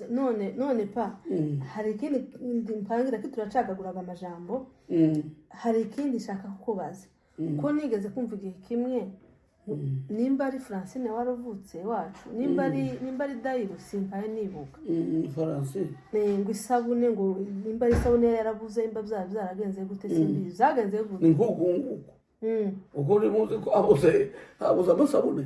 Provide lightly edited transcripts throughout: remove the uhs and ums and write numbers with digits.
None pa, hari ikindi mpangira ko turacagaguraga amajambo. Hari ikindi nshaka kukubaza, ko nigeze kumva igihe kimwe, nimba ari Francine waravutse wacu, nimba ari Dayiro, simpaye nibuka. Francine. Ngo isabune, ngo nimba ari isabune yari yarabuze, nimba byaba byaragenze gute, simbizi byagenze gute. Ni nk'uku nguku. Uko uri muzi ko habuze amasabune.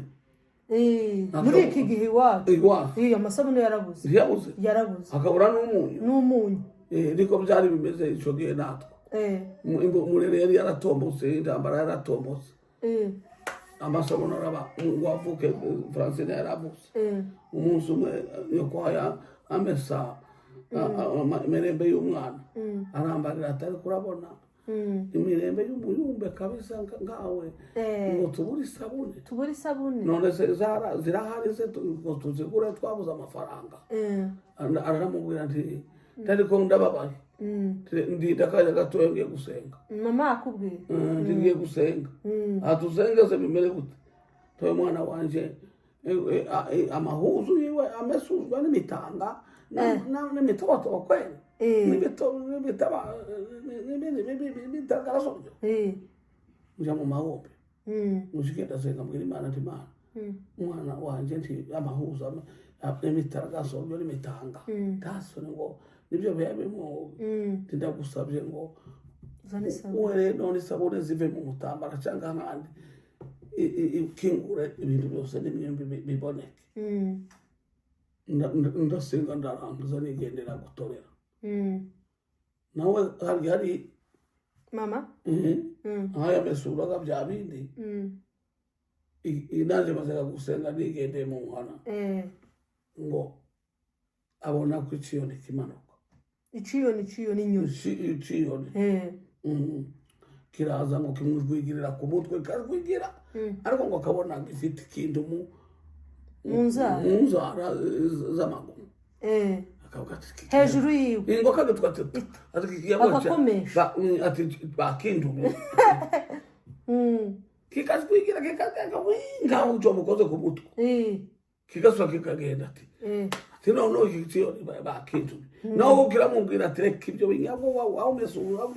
Muri iki gihe iwacu. Iwacu. Amasabune yarabuze. Ntiyabuze? Yarabuze. Hakabura n'umunyu. N'umunyu. Niko byari bimeze icyo gihe natwe. Murere yari yaratombotse, intambara yaratombotse. Amasabune araba ngo avuke Francine yaravutse. Umunsi umwe yokwaya amesa imirembe y'umwana, arambarira atari kurabona imirembe y'umuyumbe kabisa nkawe ngo tubure isabune. Tubure isabune. None se zirahari se ngo tuzigure? Twabuze amafaranga. Aramubwira nti ariko ndababaye. Ndinda akanya gatoya, ngiye gusenga. Mama akubwiye? Ndi ngiye gusenga. Aha dusenge se bimere gute? Toye mwana wanje, amahuzu yiwe amesuzwa n'imitanga n'imitoto kweli n'ibitaba n'ibindi bitagarasobyo. Nja mu mahombe, mushike ndasenga, mbwira Imana nti: "Imana, umwana wanje nti amahuzu n'imitagasobyo n'imitanga ntasone ngo nibyo biba bimu nti ndagusabye ngo Uzane isabune." Uhere none isabune zive mu mutambara cyangwa ahandi, ikingure ibintu byose n'imyembe biboneke. Ndasenga ndarangiza, nigendera gutorera. Nawe hari Mama. Nkayamesuraga bya bindi. Naje maze gusenga, nigendeye mu muhana, ngo abona ko iciyoni kimanuka. Iciyoni, iciyoni, inyoni. Iciyoni. Kiraza ngo kimujwigirira ku mutwe, kajwigira, ariko ngo akabona gifite ikintu mu Mu nzara. Mu nzara z'amaguru. Akavuga ati Hejuru yiwe. Ngo kagitwa ati Bakakomesha. Ati bakindumye. Kikajwigira, kikagenda ngaho uco mukoze ku mutwe, kigasubira kikagenda. Ati ati noneho iki kiyoni bakindumye. Naho kiramubwira ati: "Reka ibyo binyago wawumesura,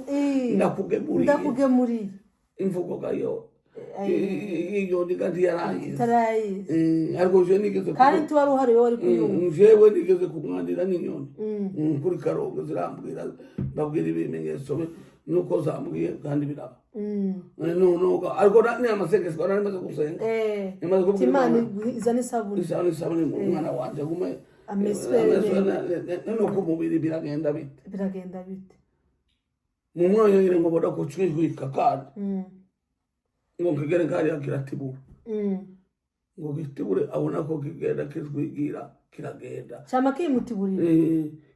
ndakugemuriye." Ndakugemuriye. Imvugo gayo inyoni ga ntiyarayizi. Itarayizi. Ariko je nigeze Kandi tuwari uhari wowe wari kuyumva. Jewe nigeze kumwanira n'inyoni. Kuri Karongo zirambwira, mbabwira ibimenyetso nuko zambwiye kandi biraba. Noneho ariko ni amasengesho nari maze gusenga. Nimaze kubwira Imana Imana. izana isabune. Isabune, isabune, umwana wanje gume Ameswe. Ameswe no ku mubiri biragenda bite? Biragenda bite? Mu mwanya nyine ngo mbona ko cwihwika kandi ngo kigere kariya kiratibura. Ngo gitibure, abona ko kigenda kijwigira, kiragenda. Cama kimutiburira.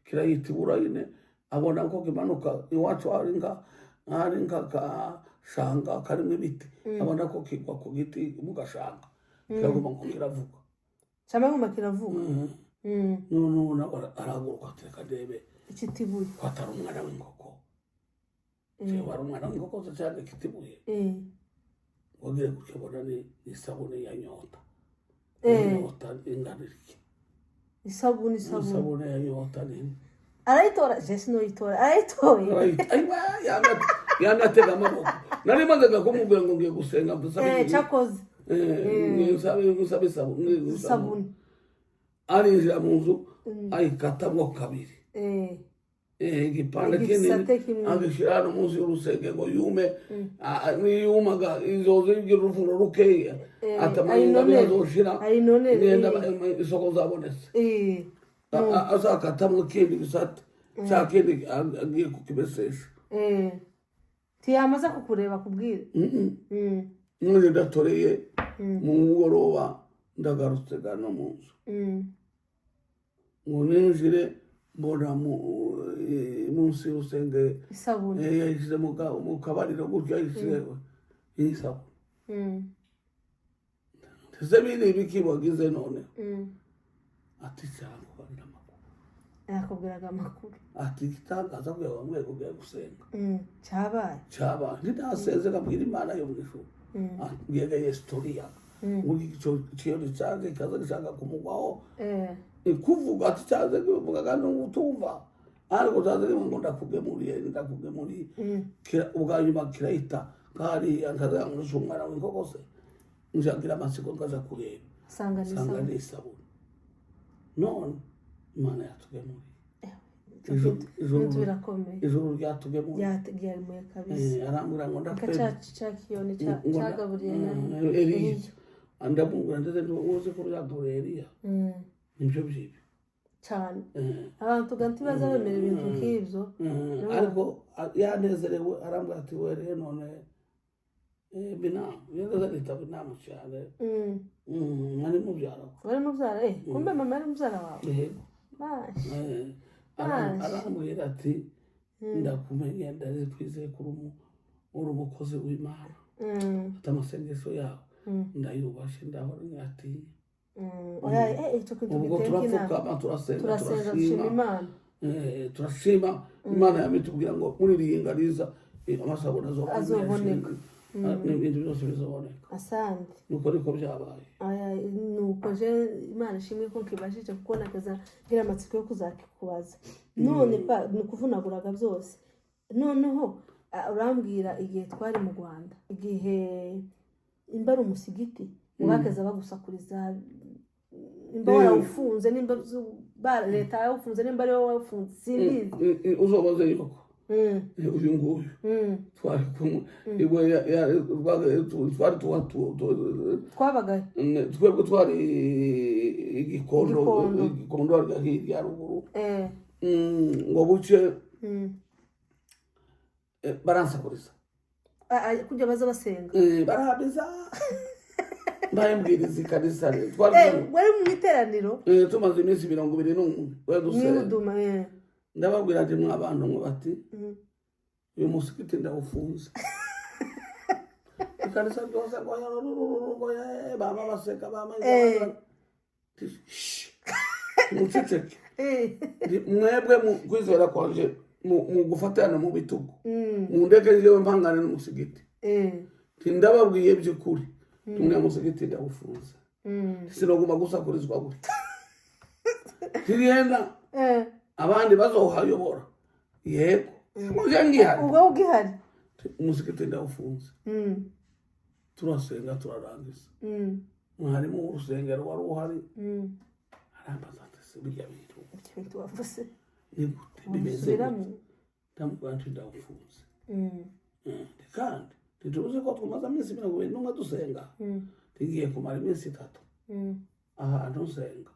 Kirayitibura nyine, abona ko kimanuka. Iwacu hari nka kashanga karimo ibiti, abona ko kigwa ku giti mu gashanga, kiraguma ngo kiravuga. Cama guma kiravuga. Noneho nawe arahaguruka ati: "Reka ndebe Ikitibuye. ko atari umwana w'inkoko." Jewe ari umwana w'inkoko se cyangwa ikitibuye? Wagiye kukibona ni isabune ya nyota. Inyota ingana iki? Isabune, isabune. Isabune ya nyota nini. Arayitora, je sinoyitora, arayitoye. Aiwa, yanatega amaboko. Nari maze kumubwira ngo ngiye gusenga nsabe Cyakoze. Nsabe isabune. Isabune. Arinjira mu nzu, ayikatamwo kabiri. Igipande Igisate kinini kimwe. agishyira hano munsi y'urusenge ngo yume. Niyumaga izoza igira urufundo rukeya, atamanye ayinonere. azoshira Ayinonere, nenda isoko zabonetse. Azakatamwo ikindi gisate cya kindi agiye kukimesesha. Ntiyamaze kukureba kubwira. None ndatoreye mu mugoroba, ndagarutse gano mu nzu, ngo ninjire mbona munsi y'urusenge Isabune. Yayishyize mu kabariro gutyo, yayishyize isabune. Ese biri ibiki wagize none? Ati: "Cyangwa amakuru." Yakubwiraga amakuru. Ati: "Igitangaza kugira ngo bamwe kugiye gusenga." Cyabaye. Cyabaye ntinasenze nkabwira Imana yo mu ijuru, mbwira historia ngo icyo kintu cyanjye kaza gishaka kumugwaho. Kuvuga ati cyaze kivugaga n'utumva, ariko cyaze kimwe ngo ndakugemuriye, ndakugemuriye. Ubwa nyuma kirahita nkahariya, nkaza ngo si umwana w'inkoko se? Njagira amatsiko, nkaza kureba, sanga ni nsanga isabune. Ni isabune. None Imana yatugemuriye. Ibyo bintu birakomeye. Ijuru ryatugemuriye. Ryamuye kabisa. Arambwira ngo Nka ndakwemera. Cya kiyoni cyagaburiye na Eliya. Eliya. Ndamubwira ndetse uzi ko byagaburiye Eliya, nibyo byibi. Cyane, abantu ntibaza bemera ibintu nk'ibyo. Ariko yanezerewe, arambwira ati were none binamu yageze aritaba inama cyane. Nari mubyara we. Wari mubyara, kumbe mama yari mubyara wawe? Yego. Mashi. Mashi. Arambwira ati ndakumenye, ndazi twizeye ko uri umukozi w'Imana, ati amasengesho yawe ndayubashye, ndahora nyatinya. Oya, icyo kintu Ubwo giteka inama. Turapfukama, turasenga. Turasenga, dushima Turashima. Imana. Turashima Imana yabitubwira ngo muri iri yinga riza, amasabune azoboneka. Azoboneka. N'ibintu byose bizoboneka. Asante. Nuko ariko byabaye. Aya, nuko je Imana ishimwe ko nkibashije kuko nakaza ngira amatsiko yo kuzakikubaza. None pa ni ukuvunaguraga byose. Noneho urambwira igihe twari mu Rwanda, igihe imba ari umusigiti bakeza bagusakuriza, imba warawufunze, nimba leta yawufunze, nimba ari wowe wawufunze, simbizi. Uzobaze yuko uyu nguyu twari kumwe iwe twari Twabagayo. Twebwe twari Igikondo. Igikondo. Igikondo harya hirya ruguru. Ngo buce, baransakuriza. Kujya baza basenga. Barabiza mbaye ikanisa twari Wari mu iteraniro. Tumaze iminsi 21 we dusenga. Mwihuduma. Ndababwira ati mwa bantu mwe, bati uyu musigiti ndawufunze. Ikanisa ryose ngo yarurururu, ngo ye bama baseka bama. Shh, muceceke. Mwebwe mu kwizera kwanje mu gufatana mu bitugu, mundeke njyewe mpangane n'umusigiti. Ndababwiye by'ukuri, tumwe musigiti ndawufunze. Sinoguma gusakurizwa gutya tiriyenda. Abandi bazohayobora, yego uje ngihari. Ubwo ugihari. Umusigiti ndawufunze. Turasenga, turarangiza. Mwarimu w'urusengero wari uhari arambaza ati se birya bintu Ibyo bintu wavuze ni gute bimeze? Ubisubiramo. Gute? Ndamubwira nti ndawufunze. Kandi ntituzi ko tumaze iminsi 21 dusenga, tugiye kumara iminsi 3 ahantu nsenga,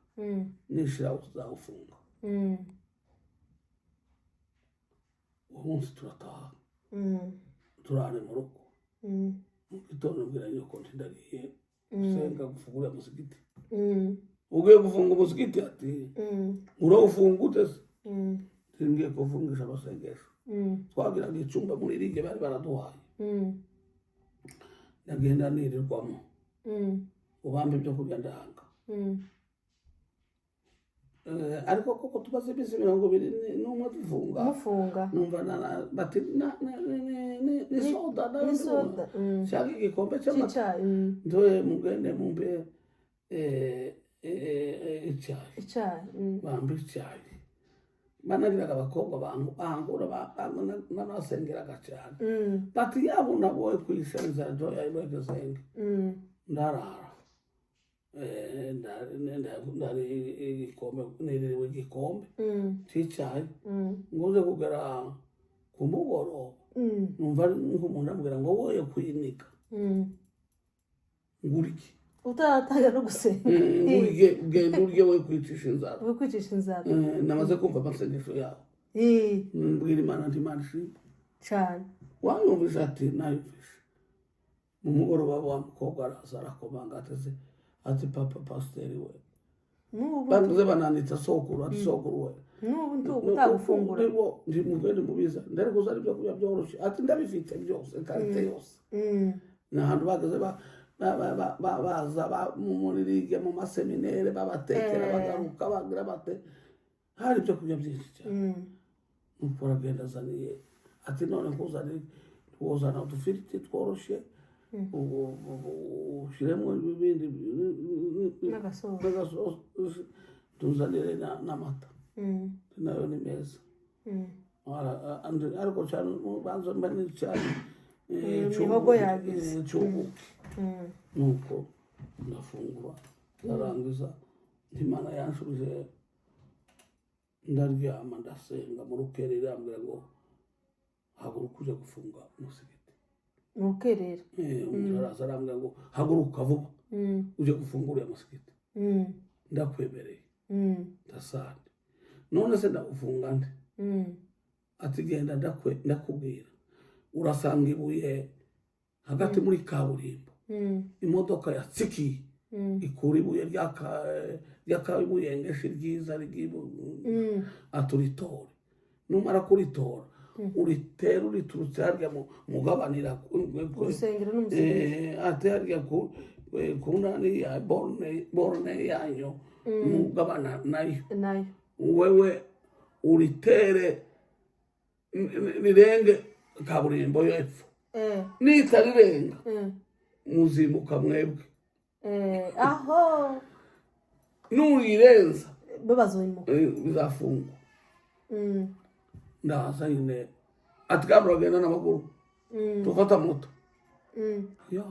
nishira uzawufunga. Uwo munsi turataha, turare mu rugo. Mu gitondo mbwira nyoko nti ndagiye gusenga gufungura musigiti. Ugiye gufunga umusigiti? Ati urawufunga ute se? Ngiye kufungisha amasengesho. Twagiraga icyumba muri rige bari baraduhaye, ndagenda nirirwamo, ubambe ibyo kurya ndanga. Ariko koko tumaze iminsi 21 dufunga. Mufunga. Numva bati ni soda nayo. Ni soda. Cyangwa igikombe cy'amata. Cy'icyayi. Ndoye mugende mumpe icyayi. Icyayi. Bambe icyayi. Banagiraga abakobwa bangura n'abasengeraga cyane. Bati yabona boye kwisha inzara ntoya iboye ndarara. Ndari igikombe, niririwe igikombe cy'icyayi. Ngoze kugera ku mugoroba, numva ari nk'umuntu ambwira ngo woye kuyinika, ngurike. Utaratangira no gusenga. Ngurike, genda urye, woye kwicisha inzara. Uri kwicisha inzara. Namaze kumva amasengesho yawe. Mbwira Imana nti Imana ishimwe. Cyane. Wanyumvisha? Ati nayumvishe. Mu mugoroba wa mukobwa araza, arakomanga, ateze ati papa pasiteri we. N'ubu. Bavuze bananitsa sokuru, ati sokuru we. N'ubu ntubu utagufungura. Ndi mugende mubiza, ndari kuzana ibyo kurya byoroshye. Ati ndabifite byose, qualité yose. Ni ahantu bageze baza muri ligue, mu maseminere, babatekera, bagaruka bagira bate, hari ibyo kurya byinshi cyane. Nuko aragenda azaniye, ati none nkuzaniye, wozana udufiriti tworoshye, ushyiremo ibindi N'agasosi. N'agasosi. Tuzanire n'amata, nayo ni meza. Ariko cyane banza mba n'icyayi Imihogo yagize. Cy'ubuki. Nuko ndafungura, ndarangiza, Imana yanshubije, ndaryama, ndasenga. Mu rukerera irambwira ngo haguruka uje gufunga umusigiti. Mu rukerera? Umuntu araza arambwira ngo haguruka vuba uje gufunga uriya musigiti, ndakwemereye. Ndasande, none se ndawufunga nde? Ati genda, ndakubwira, urasanga ibuye hagati muri kaburimbo, imodoka yatsikiye, ikura ibuye ry'akabuyengeshi ryiza ati uritore, numara kuritora uritere uriturutse harya mugabanira Urusengero n'umusigiti. Ati harya ku nani ya borne yanyu mugabana nayo. Nayo. Wewe uritere rirenge kaburimbo yo epfo. Nitarirenga, muzimuka mwebwe. Aho Nurirenza, bo bazoyimuka. Bizafungwa. Ndaza nyine, ati kandi uragenda n'amaguru, tufata moto. Yo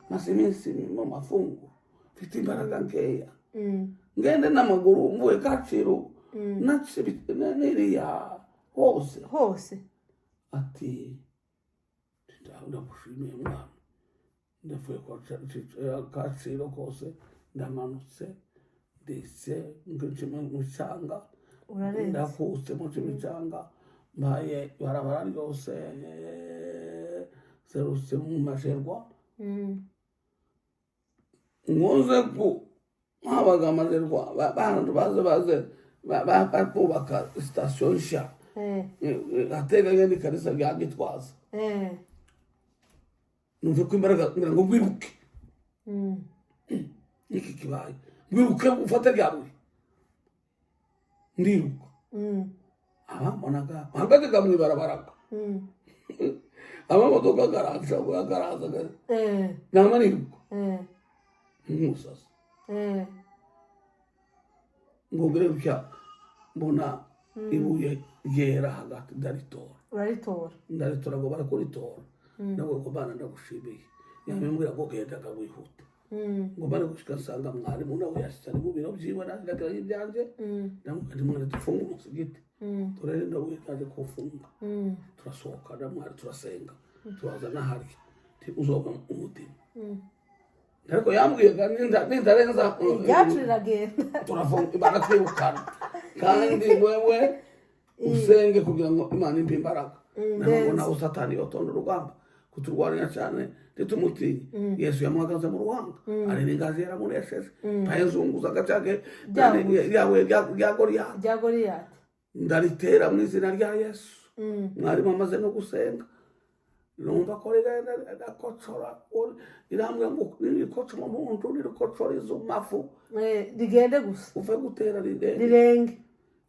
maze iminsi mu mafungo, mfite imbaraga nkeya. Ngende n'amaguru mvuye Kacyiru, nace n'iriya hose? Hose. Ati ndagushimiye mwana, ndavuye kwa Kacyiru kose, ndamanutse, ndetse ngice mu micanga. Urarenze. Ndakutse mu kimicanga, mbaye barabara ryose, serutse mu Majerwa. Nkoze ku habaga Amajerwa, bantu baze baze bakubaka sitasiyo nshya. Hateganye n'ikanisa rya Gitwaza. Numve ko imbaraga ngira ngo ngwiruke. Niki kibaye? Ngwiruke ufate rya buye, ndiruka. Abambonaga mpagaze mu ibarabara, amamodoka agaraza agaraza, nama niruka nk'umusazi. Ngo ngere gutya, mbona ibuye ryera hagati, ndaritora. Uraritora. Ndaritora, ngo barakuritora, nawe ngo bana ndagushimiye, yamembwira ngo gendaga wihuta. Ngo mare gushika, nsanga mwarimu nawe yashitse ari mu biro byiwe, nanjye ibyanjye. Ndamubwira nti mwari, dufunge umusigiti. Dore ndabuye naje kuwufunga. Turasohoka na mwari, turasenga, turaza n'aharya, nti uzoba umutima. Ariko yambwiye ngo nindarenza Iryacu riragenda. Turafunga, baratwirukana, kandi wewe usenge kugira ngo Imana impe imbaraga. Naho ngo nawe Satani yotonda urugamba kuturwanira cyane, ntitumutinye. Yesu yamuhagaze mu ruhanga, arira ingazi, yaramunesheje, payezunguzaga cyane yawe rya Goliyati. Rya Goliyati. Ndaritera mu izina rya Yesu. Mwarimu amaze no gusenga, numva ko rigenda rigakocora, rirambwira ngo nirikocora umuntu, nirikocora izo mafu. Rigende gusa. Uve gutera rirenge. Rirenge.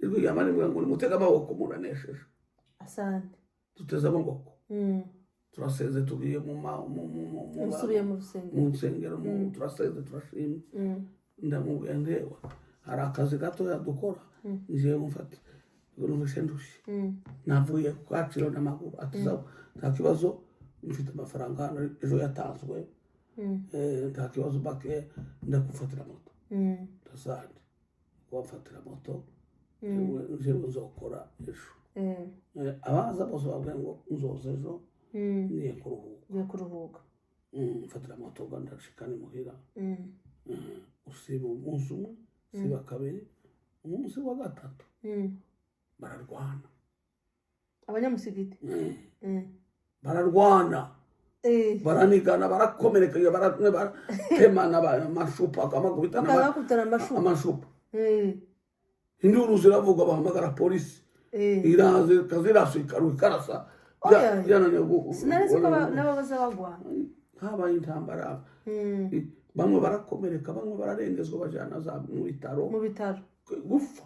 Ijwi ryama rimbwira ngo nimutege amaboko, muranesheje. Asante. Duteze amaboko, turasenze, tugiye mu ma mu mu mu mu Usubiye mu rusengero. Mu nsengero, turasenze, turashimye. Ndamubwira ndeba hari akazi gatoya dukora, ngiye mufata numvise ndushye. Navuye Kacyiru n'amaguru. Ati sawa, nta kibazo, mfite amafaranga hano ejo yatanzwe. Nta kibazo, bake ndagufatira moto. Ndasante kubafatira moto, njyewe nzokora ejo. Abaza bose babwira ngo nzoza ejo, ngiye kuruhuka. Ugiye kuruhuka. Mfatira moto ngo ndashika ni muhira. Usiba umunsi umwe, usiba kabiri, umunsi wa gatatu bararwana. Abanyamusigiti? Bararwana, baranigana, barakomereka, baratemana amashupa, amakubitana. Bakaba bakubitana amashuka. Amashupa. Induru ziravuga, bahamagara polisi. Iraza ikazirasa, ikarasa. Oya. Byananiye Sinari nzi ko nabo baza bagwana. Habaye intambara. Bamwe barakomereka, bamwe bararengezwa, bajyana za mu bitaro. Mu bitaro. Gupfa.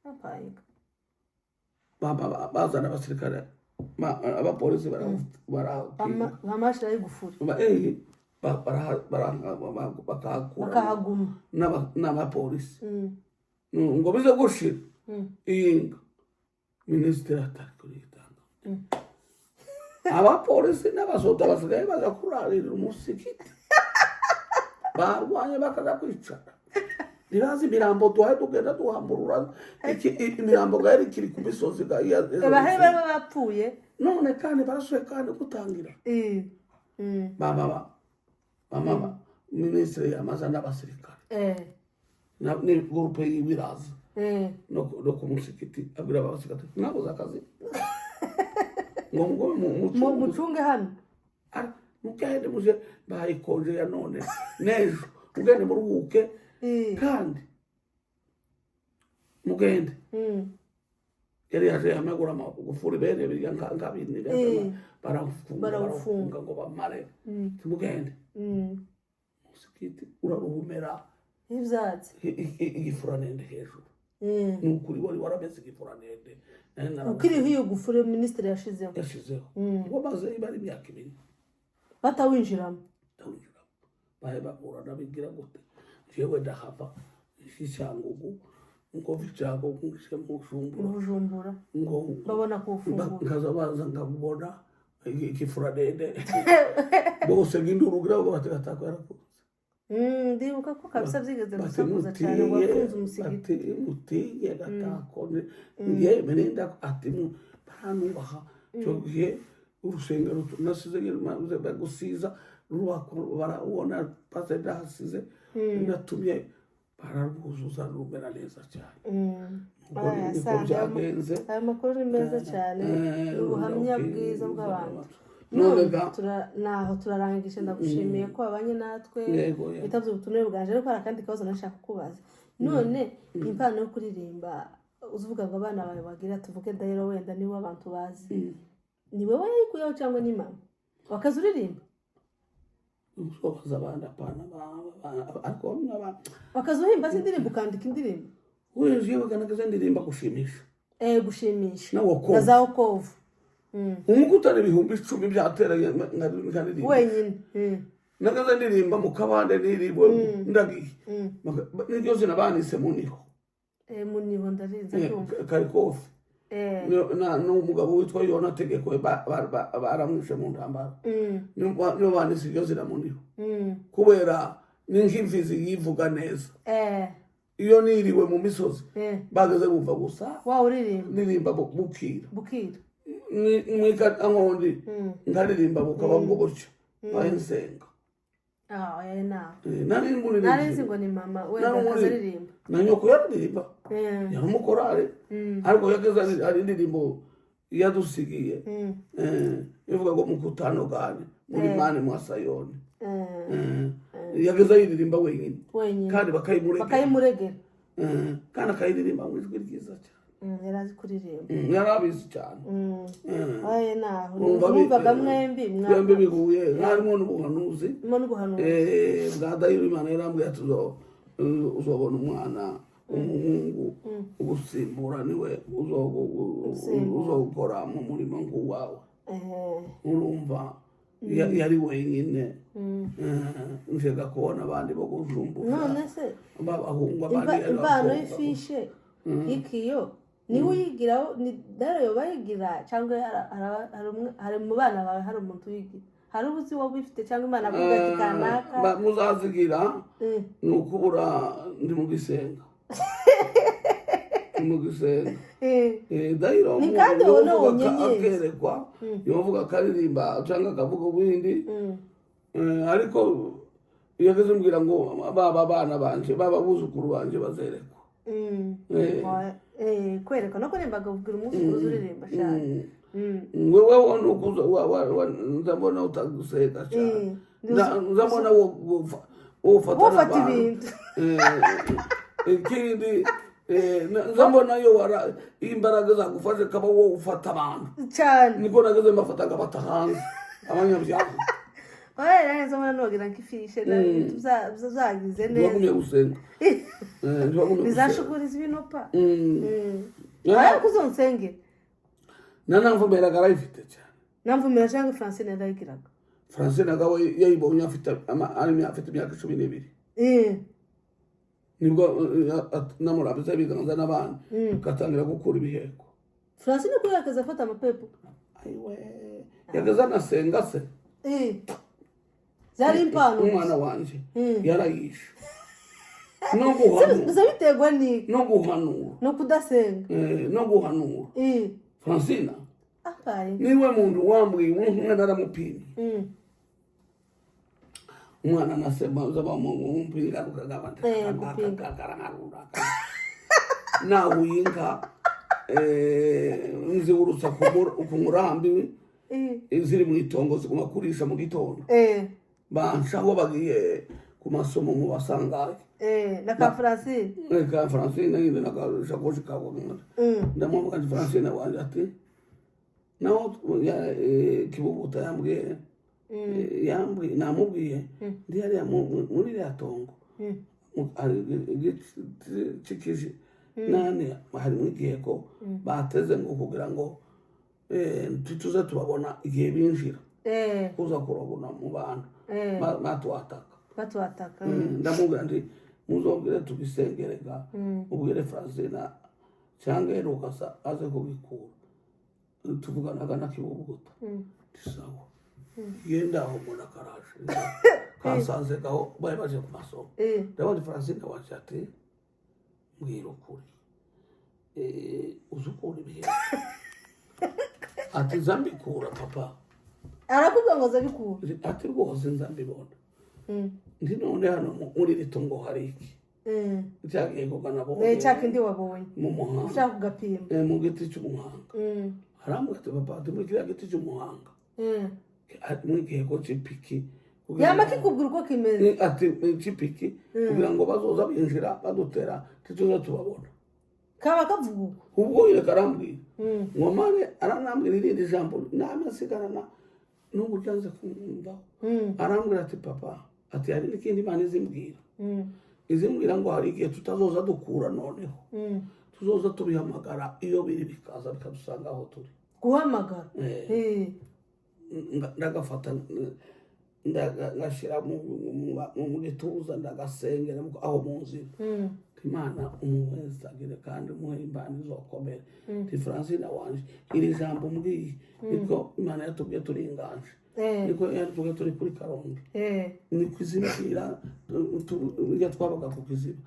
Apayiga. Bazana abasirikare, abapolisi Bamashira y'igufuri. Bakahakura. Bakahaguma. N'abapolisi. Ngo bize gushira iyinga, minisitiri atari kuritanga, abapolisi n'abasoda basigaye baza kurarira umusigiti, barwanye bakaza kwicara, ntibazi imirambo duhaye, tugenda duhamburura imirambo gaheri ikiri ku misozi Bahari barimo bapfuye. None kandi barasuye kandi gutangira. Bama bama ba minisitiri yamaza n'abasirikare ni groupe yiwe iraza no ku musigiti, abwira abasirikare ati, "Mwabuze akazi ngo Mucunge hano." Mugende muje bayikonje ya none n'ejo, mugende muruhuke kandi mugende. Yari yaje yamagura amagufuri bene birya nka bindi, barawufunga. Barawufunga. Barawufunga ngo bamare. Mugende. Umusigiti uraruhumera Ibyatsi. Igifuranende hejuru. Ni ukuri wari warameze igifuranende. Nari Ukiriho iyo gufure minisitiri yashizeho. Yashizeho ngo maze iba ari imyaka 2 Batawinjiramo. Ndawinjiramo, bahe bahura nabigira gute, jewe ndahava ishangugu ngo vicyangugu ngishe mu Bujumbura. Mu Bujumbura. Ngo Babona kuwufungura. Nkaza baza nkabona igifuranende bose nginduru kugira ngo bati gatako yarakunze. Ndibuka ko kabisa byigeze Bati gusakuza cyane ngo mutinye wafunze umusigiti. Bati mutinye gatako yemwe ninda ati baranubaha icyo gihe urusengero nasize maze gusiza rubakwa, barabona pasiteri ndahasize natumye bararwuzuza rumera neza cyane. Ubwo Aya, niko Sandra, byagenze. Ayo makuru ni meza cyane, ni ubuhamya bwiza bw'abantu. None None ga naho turarangije, ndagushimiye ko wabanye natwe, Yego. witabye ubutumire bwanje. Ariko hari akandi kabazo nashaka kukubaza. None impano yo kuririmba uzuvuga ngo abana bawe bagira, tuvuge Dayiro wenda niwe abantu bazi, ni wowe yayikuyeho cyangwa ni mama wakaza uririmba? Usobaza abandi, apana ariko bamwe Wakaza uhimba se indirimbo, ukandika indirimbo? Wewe kanagaza ndirimba gushimisha. Gushimisha. Na wokovu. Na za wokovu. Umukutana 10,000 byateranye nkaririmba Wenyine. Nagaza ndirimba mu kabande niriwe ndagiye. Niryo zina banise muniho. Muniho ndarinze kumva. Karikofi n'umugabo witwa Yona Tegeko baramwishe mu ntambara. Niyo banise iryo zina muniho kubera ni nk'imfizi yivuga neza. Iyo niriwe mu misozi bageze bumva gusa Wa uririmba. Ndirimba bukira. Bukira. Mwika nkondi nkaririmba bukaba bwo gutyo bahe nsenga. Ah, oya, nawe Nari nari nzi muririmbyi. Ngo ni mama wenda Nari akaza aririmba. Na nyoko yaririmba. Yari umukorari ariko yageze hari indirimbo yadusigiye ivuga ngo mukutano gani muri mani mwa Sayoni. Yageze ayiririmba wenyine. Wenyine. Kandi bakayimuregera. Bakayimuregera. Kandi akayiririmba mu ijwi ryiza cyane. Yari azi kuririmba. Yari abizi cyane. Oya, naho Urumva numvaga mwembi twembi bihuye harimo n'ubuhanuzi. Mwo n'ubuhanuzi. Bwa Dayiro, Imana yarambwiye ati uzobona umwana umuhungu ugusimbura, niwe uzokora mu murimo nk'uwawe. Urumva yari wenyine. Njega kubona abandi bo gujumbura None se b'abahungu, abandi yari impano abakobwa. Y'ifishe y'ikiyo niwe uyigiraho, ni Dayiro yoba ayigira cyangwa hari mu bana bawe hari umuntu uyigira, hari uzi wowe ubifite cyangwa Imana avuga ati kanaka? Muzazigira ni ukubura ndi mu gisenga, ndi mu gisenga. Dayiro Ni kandi wowe yovuga unyenyezi. Akerekwa yovuga akaririmba cyangwa akavuga ubundi. Ariko iyo ageze mbwira ngo baba abana banje, baba abuzukuru banje bazerekwa. Kwerekwa no kuririmba, akabwira umwuzukuru uririmba cyane. Wewe wona ukuza nzabona utaguseka cyane. Nzabona wofata Wofata n'abantu. Ibintu. Ikindi nzabona yo wara imbaraga zagufashe kaba wowe ufata abantu. Cyane. Niko nageze mbafata nkabata hanze abanyabyaha. Oya, nanjye mbona nogira nk'ifishe ibintu byagize neza. Ntibagumye gusenga. Ntibagumye gusenga. Bizashukuriza ibinopa. Ariko uzonsengera. Nanamvumeraga arayifite cyane. Namvumira cyangwa Francine yarayigiraga? Francine nawe yayibonye afite afite imyaka 12. Nibwo namurambiza ibiganza n'abandi, gatangira gukura ibiheko. Francine ko yakaza afata amapepo. Ayiwe, yageze anasenga se. Zari impano. Umwana wanje yarayishe no guhanura. Gusa biterwa ni No guhanura. No kudasenga. No guhanura. Francina Apaye. niwe muntu wambwiye umuntu umwe naramupimye. Umwana nasema bamumpinga. Gupinga. Nahuye inka nziburutsa ku murambi, ziri mu itongo ziguma kurisha mu gitondo. Banshaho bagiye ku masomo mu basangaye. Na ka Francine. Reka Francine nyine n'agashakoshi kawe. Ndamubwira nti Francine wanje, ati naho Kibubuta yambwiye, yambwiye, namubwiye ndi hariya muri iriya tongo. Hari igiti cikije nani, harimo igiheko bateze ngo kugira ngo tuze tubabona igihe binjira kuza kurabona mu bantu batwataka. Batwataka. Ndamubwira nti muzobwire tubisengerega, ubwire Francina cyangwa Rukasa aze kubikura. Tuvuganaga na Kibubuta. Sawa, genda aho mbona karaje kasanze gaho bari baje ku masomo. Ndabona Francine wanje, ati mbwira ukuri, uzi ukura ibihe? Ati nzambikura, papa. Arakubwira ngo zabikura. Ati rwose nzambibona. Ndi none hano muri iri tongo hari iki? Cyagiye kugana. Cya kindi wabonye. Mu muhanga. Ushaka kugapima. Mu giti cy'umuhanga. Arambwira ati papa, ati muri kiriya giti cy'umuhanga harimo igiheko cy'ipiki kugira Yama kikubwira uko kimeze. Ati cy'ipiki kugira ngo bazoza binjira badutera ntituza tubabona. Kaba kavuga uko. Ubwo yereka arambwira ngo mare, aranambwira irindi jambo namwe nsigarana n'ubu ryanze kumvaho. Arambwira ati papa, ati hari n'ikindi Imana izimbwira, izimbwira ngo hari igihe tutazoza dukura noneho, tuzoza tubihamagara iyo biri bikaza bikadusanga aho turi. Guhamagara. Ndagafata ngashyira mu gituza, ndagasengera aho mu nzira. Imana umuwezagire kandi umuhe impano izokomere. Ti Francine wanje, iri jambo mbwiye niko Imana yatubwiye turi inganje, niko yatubwiye turi kuri Karongi, niko izimbwira iyo twabaga ku Kiziba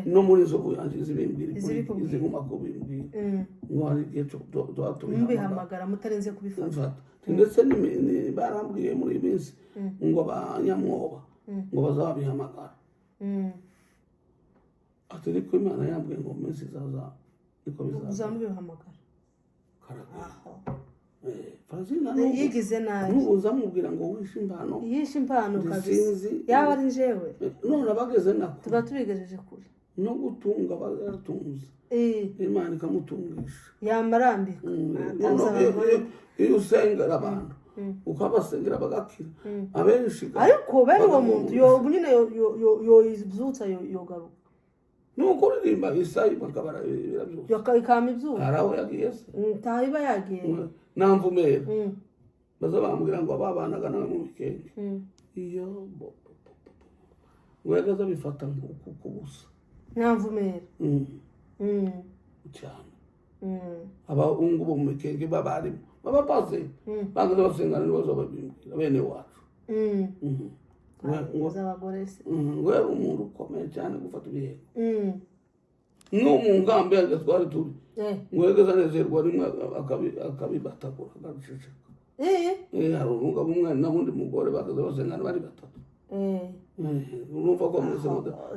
no muri Nzovu yanjye izibimbwira. Izibikubwira. Iziguma kubimbwira ngo hari igihe tuba tubihamagara. Mubihamagara mutarenze kubifata. Mfata ndetse barambwiye muri iyi minsi ngo abanyamwoba ngo bazabihamagara. Ati niko Imana yambwiye ngo mu minsi izaza niko bizaza. Uzamubihamagara. Karagera. Aho. Francine n'ubu Yigize nabi. N'ubu uzamubwira ngo wishe impano. Yishe impano kabisa. Sinzi. Yaba ari jewe, None abageze nako tuba tubigejeje kure. No gutunga baratunze, Imana ikamutungisha. Yamarambika. Noneho iyo usengera abantu, ukabasengera bagakira abenshi Ariko bene uwo muntu bakaguha yo nyine yoyibyutsa yogaruka. Ni ukuririmba isayi bakabara birabyutsa. Ikama ibyuka. Hari aho yagiye se? Taha iba yagiye. Namvumera baza bambwira ngo babanaga nawe mu bikenge iyo ngo yagaze abifata kubusa. Ntamvumera. Cyane. Abahungu bo mu Mikenge babarimo babapaze bagaze basengana n'ibibazo babimbwira bene wacu. Z'abagore se. Ngo yari umuntu ukomeye cyane gufata ibihembo no mu nkambi yanjye twari turi. Ngo yageze anezerwa rimwe akabibatagura agaceceka. Hari umugabo umwe n'undi mugore bakaza basengana bari batatu. Urumva ko mwese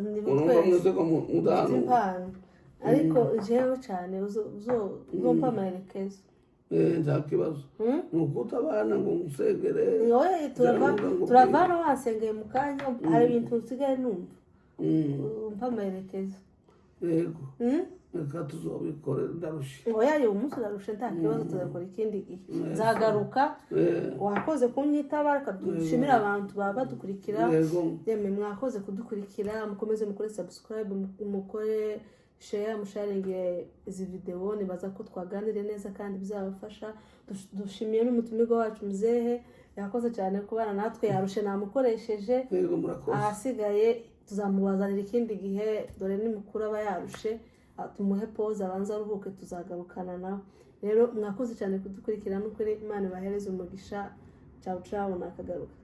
Ni urumva twese. Mwese ko Mfite mudahanura. impano ariko jewe cyane uzompa amaherekezo. Nta kibazo. Ni ukutabana ngo ngusengere. Oye, turava hano wasengeye mu kanya, hari ibintu nsigaye numva. Umpa amaherekezo. Yego. Reka tuzobikore, ndarushye. Oya, uyu munsi urarushe, nta kibazo, tuzakora ikindi gihe, nzagaruka. Wakoze kunyitaba, reka dushimire abantu baba badukurikira. Yego. Yemwe mwakoze kudukurikira, mukomeze mukore subscribe, mukore share, musharinge izi video. Nibaza ko twaganiriye neza kandi bizabafasha. Dushimiye n'umutumirwa wacu muzehe, yakoze cyane kubana natwe, yarushe namukoresheje. Yego, murakoze. Ahasigaye Tuzamubazanira ikindi gihe, dore ni mukuru aba yarushe. Tumuhe pause abanze aruhuke, tuzagarukana nawe. Rero mwakoze cyane kudukurikira, n'ukuri Imana ibahereze umugisha. Ciao ciao, nakagaruka.